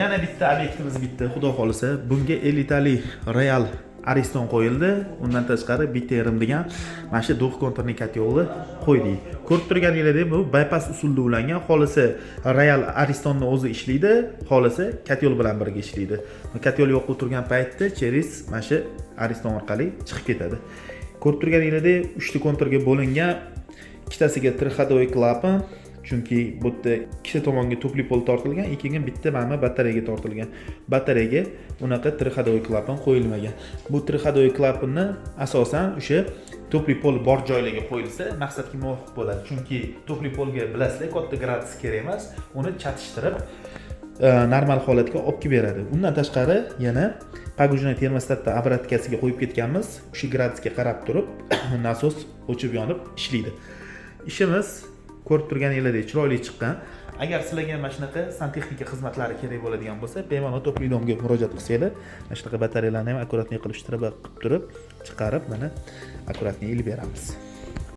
Yana bitta obyektimiz bitta, xudo xohlasa. Bunga elitali Royal Ariston qo'yildi. Undan tashqari BTRM degan mana shu двухконтурный котёл ni qo'ydik. Ko'rib turganingizdek, bu bypass usulida ulangan. Xohlasa, Royal Aristonni o'zi ishlaydi, xohlasa, котёл bilan birga ishlaydi. Котёл yoqib turgan paytda через mana shu Ariston orqali chiqib ketadi. Ko'rib turganingizdek, uchta konturga bo'lingan. Ikkitasiga трехходовой klapan, chunki bu yerda ikkita tomonga тёплый пол tortilgan, keyin bitta mana batareyaga tortilgan. Batareyaga unaqa трехходовой klapan qo'yilmagan. Bu трехходовой klapanni asosan o'sha тёплый пол bor joylarga qo'yilsa, maqsadga muvofiq bo'ladi, chunki тёплый пол ga, bilasizlar, katta gradus kerak emas, uni chatishtirib, normal holatga olib kelib beradi. Undan tashqari, yana погружной termostatda обраткasiga qo'yib ketganmiz. O'sha gradusga qarab turib nasos o'chib yonib ishlaydi. Ishimiz, ko'rib turganingizdek, chiroyli chiqqan. Agar sizlarga mana shunaqa santexnika xizmatlari kerak bo'ladigan bo'lsa, bemalol Тёплый дом ga murojaat qilsanglar, mana shunaqa batareyalarni ham аккуратный qilib, shtraba qilib turib chiqarib, mana, аккуратный ilib beramiz.